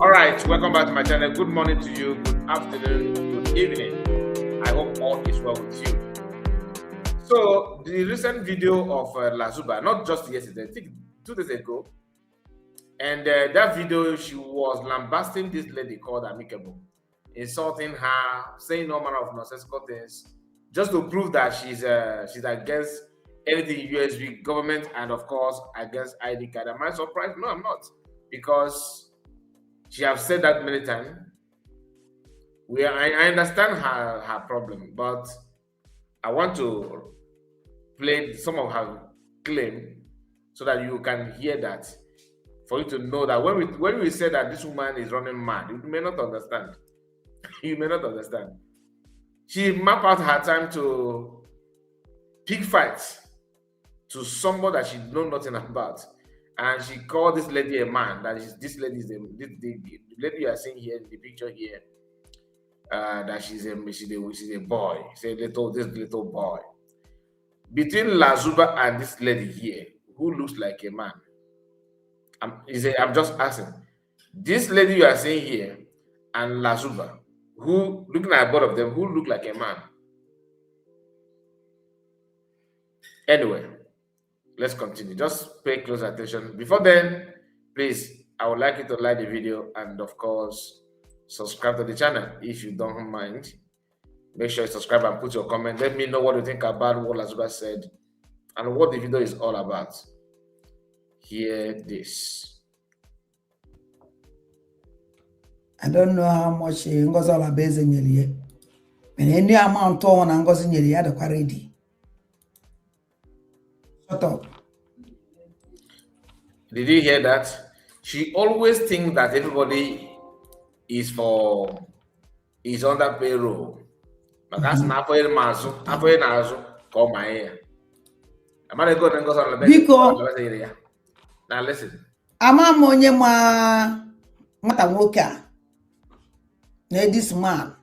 All right, welcome back to my channel. Good morning to you, good afternoon, good evening. I hope all is well with you. So, the recent video of Lasuba, not just yesterday, I think 2 days ago, and that video, she was lambasting this lady called Amicable, insulting her, saying all manner of nonsensical things, just to prove that she's against anything USB government and, of course, against ID card. Am I surprised? No, I'm not, because she have said that many times. I understand her problem, but I want to play some of her claim so that you can hear that, for you to know that when we say that this woman is running mad, you may not understand. You may not understand. She map out her time to pick fights to somebody that she know nothing about. And she called this lady a man. That is, this lady is the lady you are seeing here in the picture here. That she's a boy. Say little this little boy. Between Lazuba and this lady here, who looks like a man? I'm just asking. This lady you are seeing here and Lazuba, who looking at both of them, who look like a man? Anyway, let's continue. Just pay close attention. Before then, please, I would like you to like the video and, of course, subscribe to the channel if you don't mind. Make sure you subscribe and put your comment. Let me know what you think about what Lazuba said and what the video is all about. Hear this. I don't know how much Ngozi Orabueze nyere ya, mana any amount ọ na Ngozi nyere ya dịkwa ready. Shut up. Did you hear that? She always thinks that everybody is under payroll. Maka asị na afọ ịma azụ, afọ ị na-azụ ka ọ ma ya. Amara ego na Ngozi Orabueze Biko. Orabueze nyere ya. Now listen. Ama m onye ma nwata nwoke a na this man,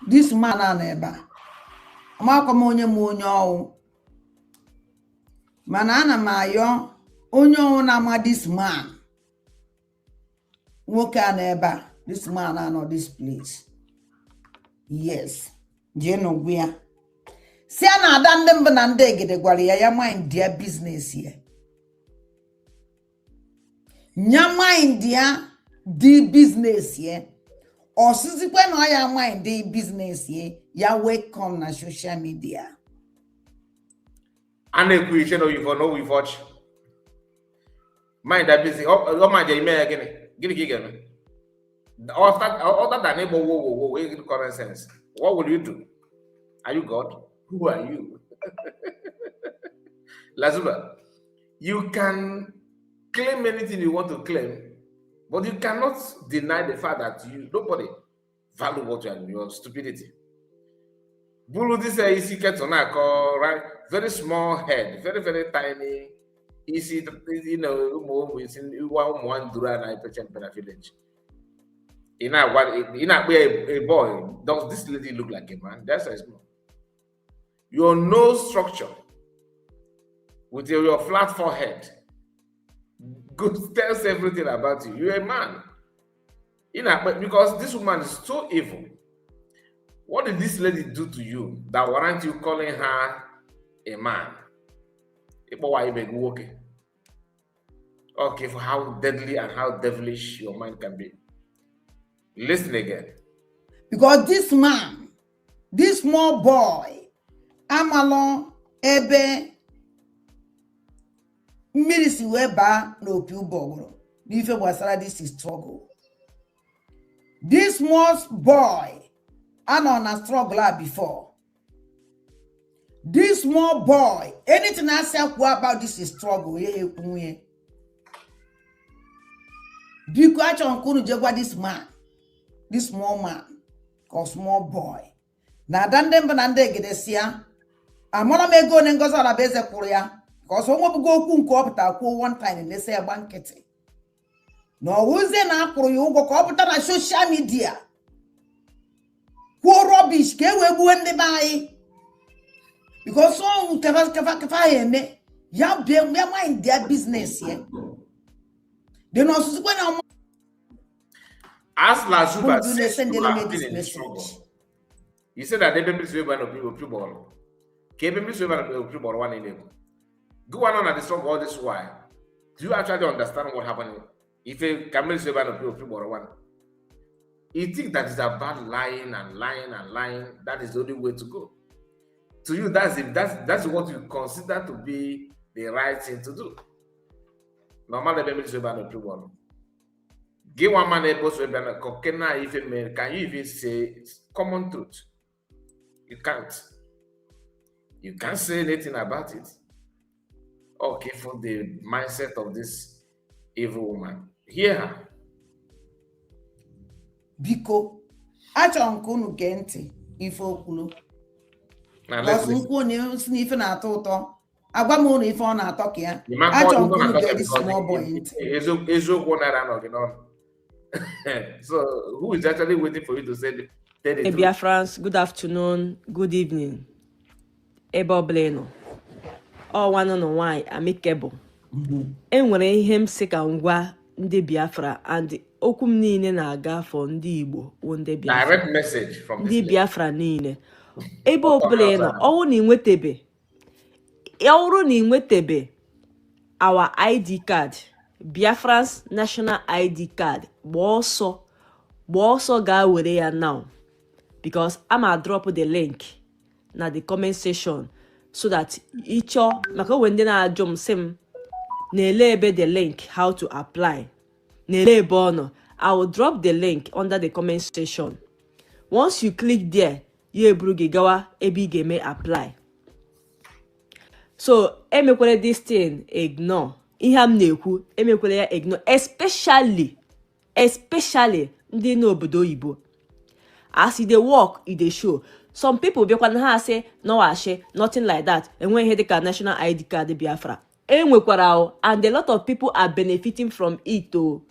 this man a nọ ebe a. Amakwa m onye ma onye ọwụ, mana ana m ayọ onye ọwụ na-ama this man, nwoke a nọ ebe a, this man a nọ this place, yes, jee nụ gwa ya si a na ada ndị mbụ na ndị egede gwara ya ya mind ya business ya, nya mind ya dị business ya. Ọsịzikwe na ọ ya mind dị business ya, ya welcome na social media. A na-ekwu iche na oyivo na oyivo ọchị. Mind that busy. Ọ mind ya ime ya gịnị? Gịnị ka ị ga-eme? Other than ịgba wo wo wo common sense, what will you do? Are you God? Who are you? Lazuba, you can claim anything you want to claim, but you cannot deny the fact that you nobody value what you are, your stupidity. Bulu this isi kettle na-akọ, right? Very small head, very, very tiny isi, ụmụ ụmụ isi nwa ụmụ nwa nduru a na-epecha mpe na village. Ị na-agwa, ị na-akpọ ya a boy. Does this lady look like a man? The answer is no. Your nose structure with your flat forehead good tells everything about you. You're a man. Because this woman is so evil. What did this lady do to you that warrant you calling her a man? Ịkpọwa ibe gị nwoke. Okay, for how deadly and how devilish your mind can be. Listen again. Because this man, this small boy, amalọ ebe mmiri si wee baa n'opi ụgbọgụrụ n'ife gbasara this struggle. This small boy anọ na struggle a before. This small boy, anything asị kwuo about this struggle, ya ekwu nwunye. Biko, achọrọ m ka unu jee gwa this man, this small man ka small boy, na ada ndị mbụ na ndị egede si ya amara m ego one Ngozi Orabueze kwụrụ ya, ka ọsọ nwebugo okwu nke ọ pụta kwuo one time na-ese ya gba nkịtị na ọwụzie na akwụrụ ya ụgwọ ka ọ pụta na social media kwuo rubbish ka e wee gbuo ndị be anyị, because ọnwụ kefa kefa kefa ya eme ya bịa ya mind their business ya. Dị na ọsụsụkwa na ọma. As Lazuba Unu says send you them have this been in the message. struggle. You said that ebe mmiri si ebe na opi gbọrọ. Ka ebe mmiri si ebe na opi gbọrọ nwanne na-ekwu. Go on at the struggle all this while. Do you actually understand what happened? If ka mmiri si ebe na opi gbọrọ nwanne. You think that is about lying and lying and lying. That is the only way to go. To you, that's it. That's what you consider to be the right thing to do. Normally, ebe mmiri si ebe na opi gbọrọ. Gị nwa man ebe o ebe na kokena ife mere, can you even say common truth? You can't. You can't say anything about it. Okay, for the mindset of this evil woman. Hear her. Biko, achọrọ m ka unu gee ntị ife okwulu. Now let's ọsụ listen. Nkwuo na si na ife na-atọ ụtọ, agwa m unu ife ọ na-atọ ka ya. Achọrọ m ka unu gee this small boy ntị. Eziokwu nara anọ gị n'ọnụ. So who is actually waiting for you to tell the Hey, truth? Biafrans, good afternoon, good evening. Ebe ọbụla ị nọ. Ọ nwanne ụnụ nwaanyị Amicable. E nwere ihe m sị ka m gwa ndị Biafra, and okwu m niile na-aga for ndị Igbo wụ ndị Biafra. Direct message from Ndị this lady. Biafra niile. Ebe ọbụla ị nọ, ọwụ na ị nwetebe, ọ bụrụ na ị nwetebe our ID card, Biafran's national ID card, gbaa ọsọ, gbaa ọsọ gaa were ya now, because ama drop the link na the comment section so that ị chọọ, maka onwe ndị na-ajụ m sị m na-ele ebe the link how to apply, na-ele ebe ọ nọ. I will drop the link under the comment section. Once you click there, ya eburu gị gawa ebe ị ga-eme apply. So emekwere this thing ignore. Ihe a m na-ekwu, emekwere ya ignore, especially ndị n'obodo oyibo. As e dey work, e dey show. Some people bịakwa na ha asị nọwashi, nothing like that, enweghị ihe dịka national ID card Biafra. Enwekwara o, and a lot of people are benefiting from it o.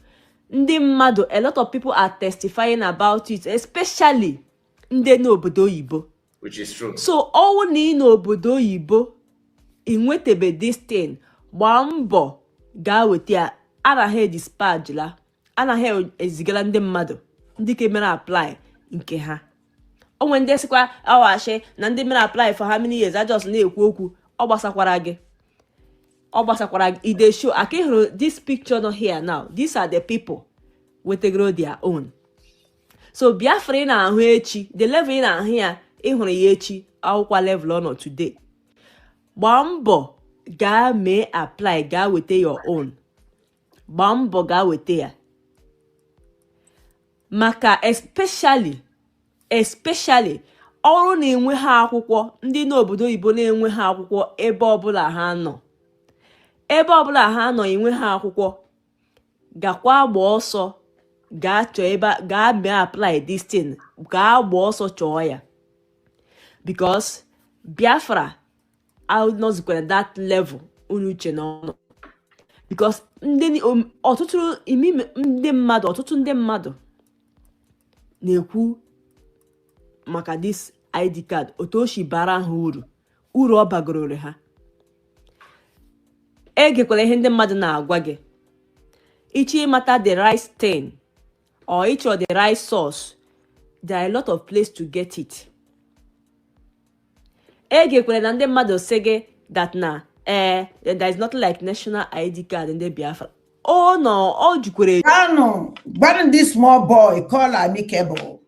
Ndị mmadụ, a lot of people are testifying about it, especially ndị n'obodo oyibo. Which is true. So ọwụ na ị n'obodo oyibo, ị nwetebe this thing, gbaa mbọ gaa weta ya. Anaghị edispatchla, anaghị ezigara ndị mmadụ ndị ka mere apply nke ha. Onwe ndị sịkwa awashi na ndị mere apply for how many years, ajọs na-ekwu okwu. Ọ gbasakwara gị, ọ gbasakwara gị. E dey show aka. Ị hụrụ this picture nọ here now? These are the people wetegoro their own. So Biafra ị na-ahụ echi, the level ị na-ahụ ya, ị hụrụ ya echi, akwụkwọ level ọ nọ today. Gbaa mbọ gaa mee apply, gaa weta your own. Gbaa mbọ gaa weta ya, maka especially ọrụ na-enwe ha akwụkwọ, ndị n'obodo oyibo na-enwe ha akwụkwọ, ebe ọbụla ha nọ, ebe ọbụla ha nọ enwe ha akwụkwọ, gakwa gbaa ọsọ gaa chọọ ebe gaa mee apply this thing. Gaa gbaa ọsọ chọọ ya, because Biafra anọzikwara that level unu uche na ọ nọ, because ndị ọtụtụ imi ndị mmadụ, ọtụtụ ndị mmadụ na-ekwu maka this ID card, otu o si bara ha uru, uru ọ bagororo ha. Egekwala ihe ndị mmadụ na-agwa gị. Ịchọ ịmata the right thing or ịchọ the right source, there are a lot of place to get it. Egekwala na ndị mmadụ sị gị that na there is nothing like national ID card ndị Biafra. Ọ nọ, ọ jukwere. Kanu, gbanụ this small boy call Amicable.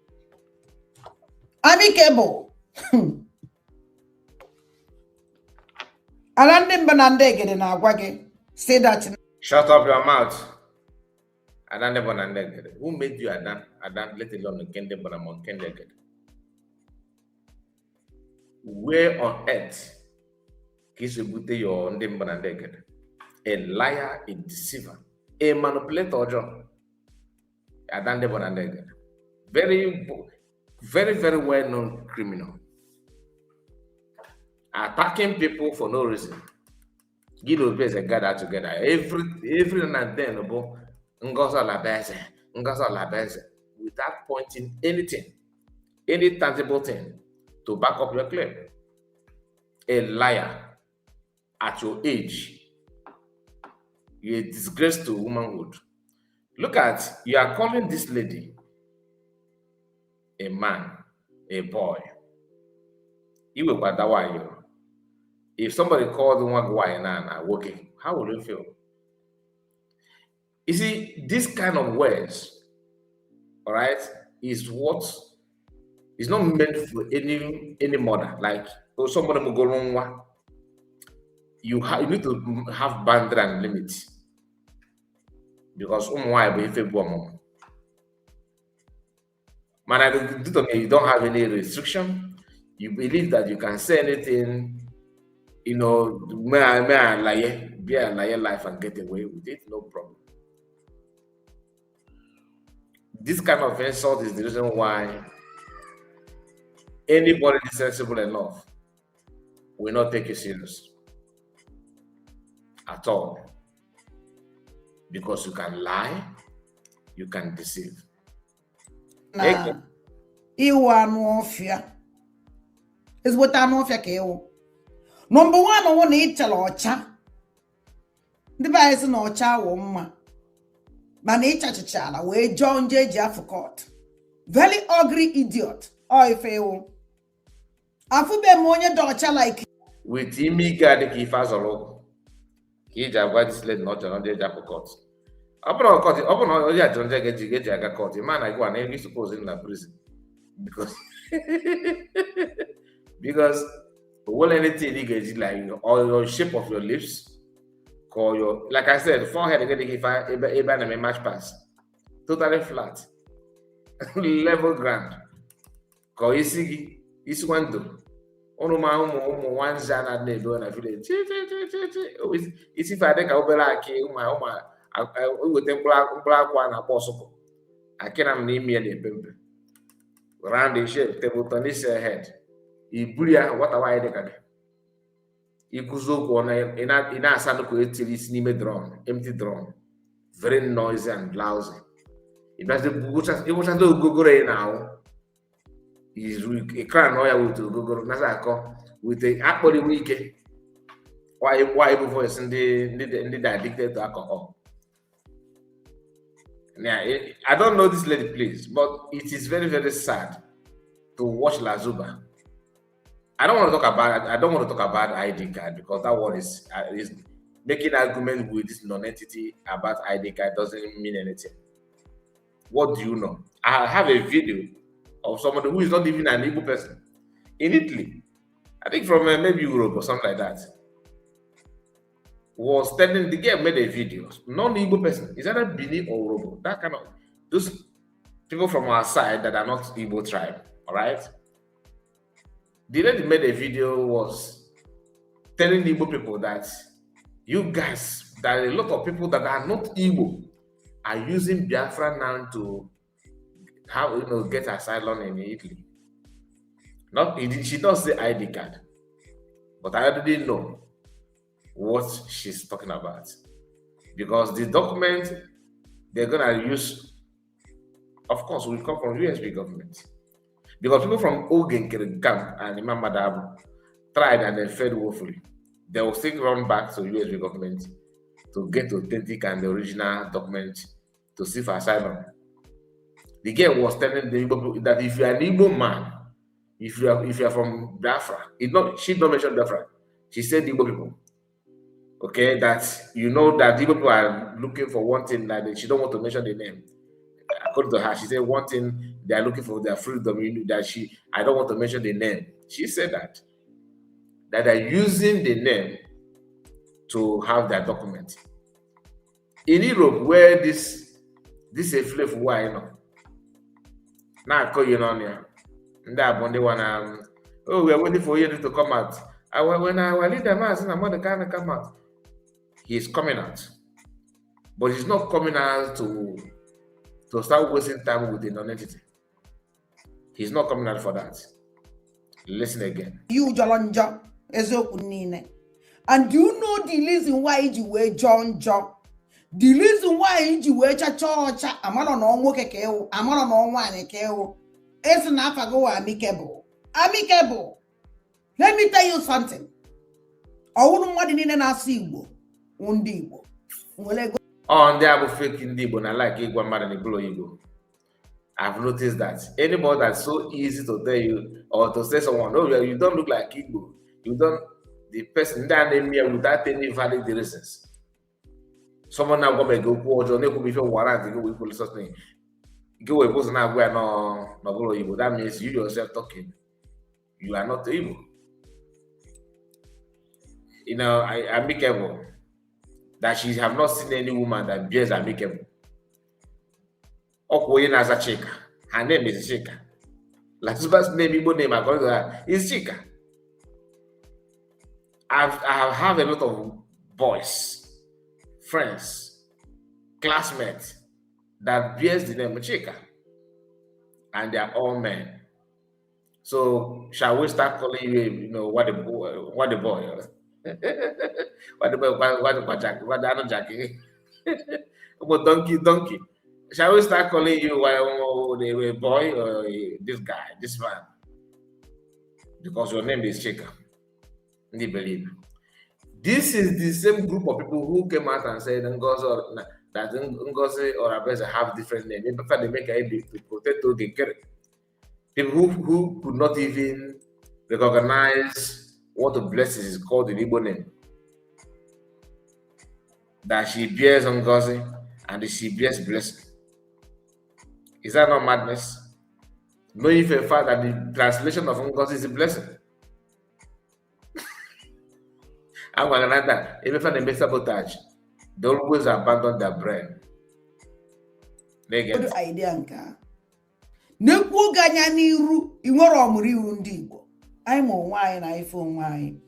Amicable. Ala ndị mba na ndị egede na-agwa gị say that. Shut up your mouth. Ada ndị bụ na ndị egede. Who made you Ada? Ada, let alone nke ndị bụ na ma nke ndị egede. Where on earth ka isi bute your ndị mbụ na ndị egede? A liar, a deceiver, a manipulator ọjọọ. Ada ndị bụ na ndị egede. Very, very, very well known criminal. Attacking people for no reason. Gị na Obi Eze gather together every now and then bụ Ngozi Olabaeze, Ngozi Olabaeze, without pointing anything, any tangible thing to back up your claim. A liar at your age. You're a disgrace to womanhood. Look at, you are calling this lady a man, a boy. Iwekwata nwanyị o. If somebody called nwa gị nwanyị na nwoke, how will you feel? You see, this kind of words, all right, is what is not meant for any mother. Like, oh, somebody mugoro nwa, you need to have boundary and limit because ụmụ nwanyị bụ ife bụ ọmụmụ. Mana due to me, you don't have any restriction. You believe that you can say anything, may I lie, be a liar life and get away with it, no problem. This kind of insult is the reason why anybody sensible enough will not take you serious at all. Because you can lie, you can deceive. Na ịwụ anụ ọfịa, ezigbote anụ ọfịa ka ịwụ. Number one wụ na ị chara ọcha. Ndị be anyị sị na ọcha wụ mma, mana ịchachichara wee jọọ nje eji afụ court. Very ugly idiot. Ọ ife ịwụ. Afụbe m onye dị ọcha like With ime ike a dịka ife azọrọ ụkwụ ka iji agwa this lady na ọ chọrọ ndị eji apụ court. Ọ bụrụ na court, ọ bụrụ na onye achọrọ ndị ga-eji aga court, ma na gịwa na ego suppose na prison because o nwere anything ị ga-eji, like or your shape of your lips or your, like I said, forehead gị dịka ife ebe a na-eme match pass, totally flat, level ground, ka ọ isi gị isi nwa ndụ ụnụ ma ụmụ nwanza na-adị na-edo na village chi chi chi chi chi isi fe adị ka obere akị ụmụ ụmụ eweta mkpụrụ akwụ a na-akpọ ọsụpụ akị na m n'ime ya na-epe mpe, round in shape, table tennis head. Iburu ya nwata nwaanyị dị ka gị ikuzi okwu ị na-asa nnukwu etiri isi n'ime drum, empty drum, very noisy and lousy. Ị bịazi ịgwụchazi ogogoro ị na-ahụ ịkra nọ ya wete ogogoro nasa akọ wete akpọrọ ike. Why bụ voice ndị dị addicted to alcohol? Now, I don't know this lady, please, but it is very, very sad to watch Lazuba. I don't want to talk about ID card because that one is making argument with this non-entity about ID card doesn't mean anything. What do you know? I have a video of somebody who is not even an Igbo person in Italy, I think from maybe Europe or something like that, was telling the girl, made a video, non-Igbo person, is either Bini or Urhobo, that kind of those people from our side that are not Igbo tribe, all right? The lady made a video, was telling Igbo people that you guys, that a lot of people that are not Igbo are using Biafra now to have get asylum in Italy. Not she does say ID card, but I already know what she's talking about because the document they're gonna use, of course, will come from USB government. Because people from Ogenkere camp and Imam Madabu tried and they failed woefully. They will still run back to USB government to get authentic and the original document to seek for asylum. The girl was telling the Igbo people that if you are an Igbo man, if you are from Biafra, it not she don't mention Biafra. She said Igbo people. Okay, that you know that Igbo people are looking for one thing that she don't want to mention the name. According to her, she said one thing they are looking for, their freedom. You know that she I don't want to mention the name. She said that they're using the name to have their document. In Europe, where this efulefu nwanyị nọ na-akọ ihe n'ọnụ ya, ndị a bụ ndị nwa na, "Oh, we are waiting for you to come out." When our leader Maazị Nnamdi Kanu come out, he is coming out, but he's not coming out to start wasting time with the non-entity. He's not coming out for that. Listen again. You jọrọ njọ eziokwu niile. And do you know the reason why iji wee jọọ njọ, the reason why iji wee chachaa ọcha? Amarọ na ọ nwoke ka ịwụ, amarọ na ọ nwaanyị ka ịwụ. Esi na afa gị wụ amicable, amicable. Let me tell you something. Ọwụrụ mmadụ niile na-asụ Igbo wụ ndị Igbo nwere ego. Ọ ndị a bụ fake ndị Igbo na like ịgwa mmadụ na ibụlọ Igbo. I've noticed that anybody that's so easy to tell you or to say someone, "No, you don't look like Igbo," you don't, the person ndị a na-eme ya without any valid reasons. Someone na-agwa m gị okwu ọjọọ na-ekwu ife warrant gị wee kwulu something gị wee bụzọ na-agwa ya n'ọbụla Igbo. That means you yourself talking, you are not Igbo. Amicable that she have not seen any woman that bears amicable. Ọkwa onye na-aza Chika. Her name is Chika. Lasuba's name, Igbo name, according to her, is Chika. I have have a lot of boys, friends, classmates that bears the name Chika, and they are all men. So shall we start calling you, what the boy, what the boy, what the boy, what Jack, what the Jackie, what donkey, donkey? Shall we start calling you the boy or this guy, this man? Because your name is Chika. Ndị believe. This is the same group of people who came out and said Ngozi or that Ngozi Orabueze have different name. In fact, they make a to protect Oge. People who could not even recognize what the blessing is called in Igbo name. That she bears Ngozi and she bears blessing. Is that not madness? Knowing for a fact that the translation of Ngozi is a blessing. I'm gonna that if they make sabotage, they always abandon their brain. They get idea nke a na-ekwu oge anya n'iru ị nwere ọmụrụ iwu ndị Igbo anyị ma onwe anyị na ife onwe anyị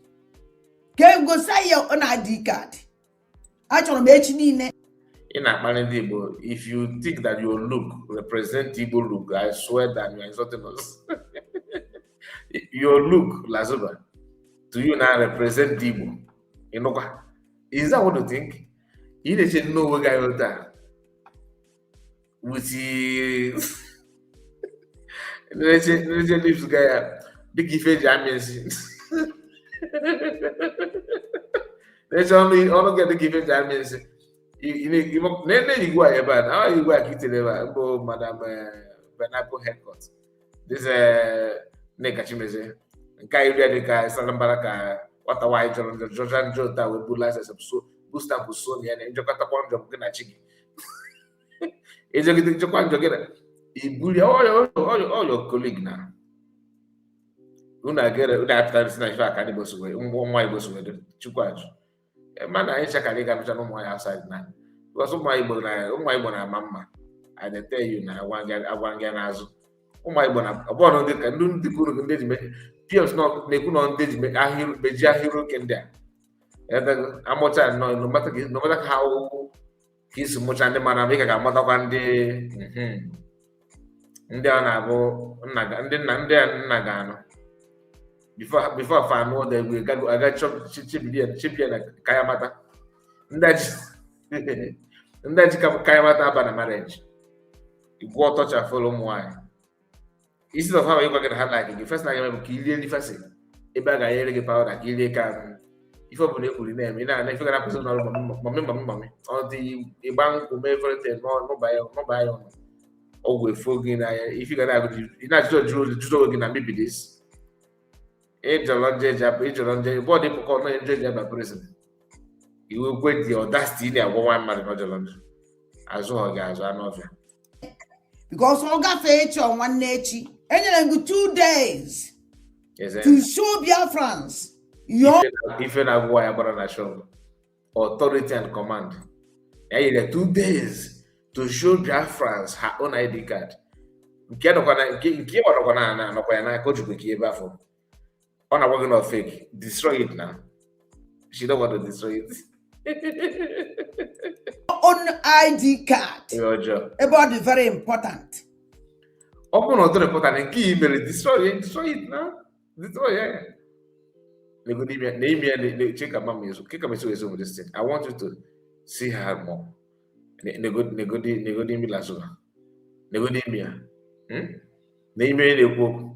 ka egosi anyị ya na ID card. Achọrọ m echi niile. Ị na-akparị ndị Igbo. If you think that your look represent Igbo look, I swear that you are insulting us. Your look, Lazuba, to you now represent Igbo. Ịnụkwa? Is that what you think? Ị na-eche nne onwe gị anya taa with na-eche lips ga ya dịka ife eji amị nsị, na-eche ọnụ ọnụ gị dịka ife eji amị nsị na igwe a ebe a na igwe a ka itere ebe a mbụ Madam Pineapple Haircut, this Nneka Chimezie nke anyị rie dịka sara mbara ka nwata nwaanyị jọrọ njọ jọja njọ taa wee bu license so bu stamp so na ya na njọkọtakwa njọ gị na chi gị ejegide njọkwa njọ gị na ibuli all your colleague na unu agere unu apụtara si na ife aka ndị Igbo so wee nwa Igbo so wee dị Chukwu ajụ mana anyị chakara ịga nụcha na ụmụ anyị outside na because ụmụ Igbo na-ama mma. I dey tell you na agwa gị n'azụ ụmụ Igbo na ọbụrụ ndị ka ndị ndị kwuru ndị eji PMs nọ na-ekwu na ndị eji ahịrị meji ahịrị oke ndị a amụcha nnọọ no matter how ka isi mụcha ndị mara ị ka ga-amatakwa ndị ndị a na-abụ nna ndị nna ndị a nna ga-anụ before fa anụ ọdọ egwu aga chibie na kaya mata ndị a ji kaya mata aba na marriage igwe ọtọ chafụlụ ụmụ nwaanyị isi of ha ịgwa gị na ha like gị first na ga bụ ka ilie ndị fasi ebe a ga-enyere gị powder ka ilie ka ife ọbụla ekwuru na-eme ị na-ana ife ga na-akwụsị n'ọrụ mummy mummy mummy ọ dị ịgba nkwụ mee everything n'ụba ya ọnụ ọgwụ efuo gị n'anya ife ga na-agụ ị na-ajụjụ jụrụ onwe gị na maybe this ịjọrọ njọ eji aba ịjọrọ njọ bọọdụ ịpụkọ ọnụ njọ eji aba prison iwe kwe dị audacity ị na-agwa nwa mmadụ na ọ jọrọ njọ azụ ọ ga-azụ anụ ọfịa. Because ọ gafee echi ọ nwanne echi enyere m gị 2 days to show Biafrans your Ife na-agwụwa ya gbara na show authority and command ya nyere 2 days to show Biafrans her own ID card nke nọkwa na nke nọkwa na nọkwa ya n'aka o jikwa nke ebe afọ ọ na-agwa gị na fake. Destroy it now. She don't want to destroy it. Own ID card. Ihe ọjọọ. Ebe ọ dị very important. Ọ bụrụ na ọ dịrị important nke i mere, destroy it, destroy it now, destroy it. Nego n'ime na ime ya na chika mama ezo kika meso ezo with this thing. I want you to see her more. Nego negodi negodi imi lazuga negodi imi ya. Na ime ya na-ekwu okwu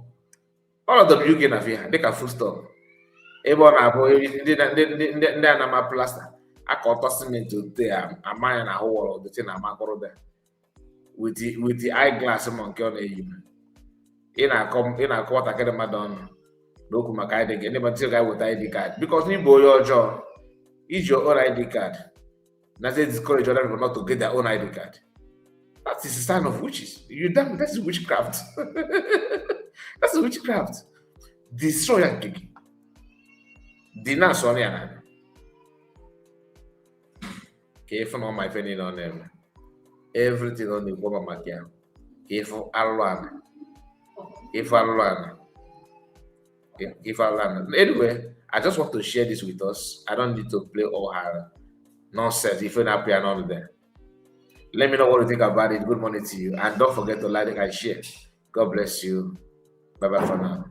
ọnọdụ UK na afịa dịka full stop ebe ọ na-abụ ndị ndị ndị ndị a na-ama plaster Aka ọtọ simenti ote ama ya na ahụ wọrọ dịtị na amakọrọ there with the eyeglass ma nke ọ na-eyi. Ị na-akọ nwatakịrị mmadụ ọnụ n'okwu maka ID card. Ndị mmadụ ga weta ID card because n'ịbụ onye ọjọọ iji your own ID card na say discourage other people not to get their own ID card. That is a sign of witches. You damn, that's witchcraft. That's witchcraft. Destroy ya nke gị. Denounce ọnụ ya na ka ịfụ na ọma ife niile ọ na-eme. Everything ọ na-ekwu ọma maka ya ka ịfụ alụlụ ana, ka ịfụ alụlụ ana, ka ịfụ alụlụ ana. Anyway, I just want to share this with us. I don't need to play all her nonsense. Ife na-apụ ya n'ọnụ there. Let me know what you think about it. Good morning to you. And don't forget to like and share. God bless you. Bye bye for now.